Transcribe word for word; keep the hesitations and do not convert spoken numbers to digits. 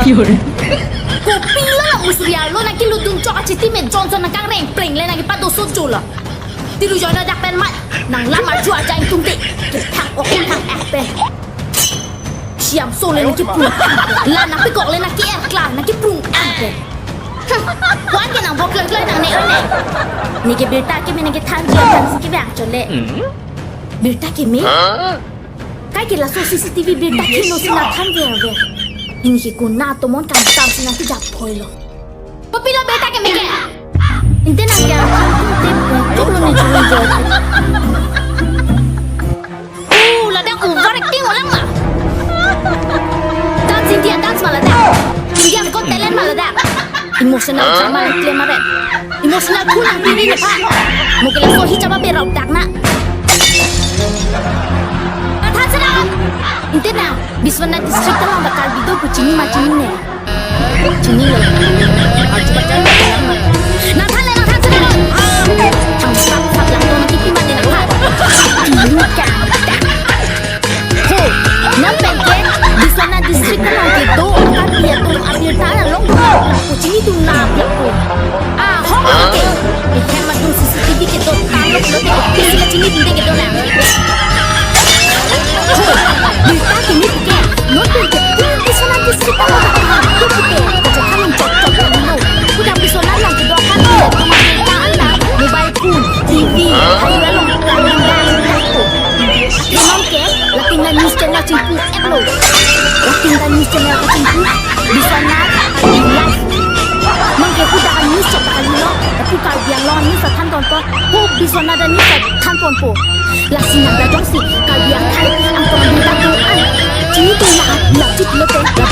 Kopilo la musri arlo nangkelutdun chok achiti me Johnson nangkangreng pleng le nangkepadoso jolo. Tiru jono jak pen mat nang lam arju aja ingtungte. Kethang ok kethang ek pen. Siam so le nangkeprung. La nangpekok le nangke-er klar nangkeprung ang pen. Hmm. Wan ke nang bok kloi kloi nang ne ne. Neke birta keme nangkethan dia than si kevang chole. Birta keme? Kai ke laso C C T V birta keme no si nangthan ver ver. Pini ke kona tomon kangtam si nangkejap phoilo. Kopilo birta keme ke? Inte nang ke ang tip chok lo ni chulun jo. Oh, ladak over acting olang ma. Dance India dance ma ladak. India's Got Talent ma ladak. Emotional drama nangklem ma pen. Emotional khu nangpiri nephan. Mo ke laso hi chaba berok dak na. Athan sera. Inte na, Biswanath district along ta Karbi do pu chini ma chinine. Chinine. Arju bajan ma chinine. Nangthan le nangthan sera. Thang sap sap lang tong kipi mati nangthan. Kilu ka. Ho, nang pen ke, Biswanath district along kedo akan dia tu abirta along. Pu chini tu na pelaku. Ah, hong hong ke. Ikan madung C C T V kedo tanglo kedo te. Isi kachini tinte kedo na. Birta keme ke, non pun ke, pun Biswanath district along ke, tu ke, kacha kami chok chok kami lo. Kuda Biswanath lang kedo kan, birta anta, mobile phone, T V, hayu along, kami lang, non ke, latin na news channel chingpu, eklo. Latin na news channel chingpu, Biswanath, Live. Non ke kuda news channel lo, tapi Karbi Anglong news athan tonpo, ho Biswanath news athan tonpo. Lasi nang da jongsi Karbi angthai angtong di batu an. Chini tu la la chit lote la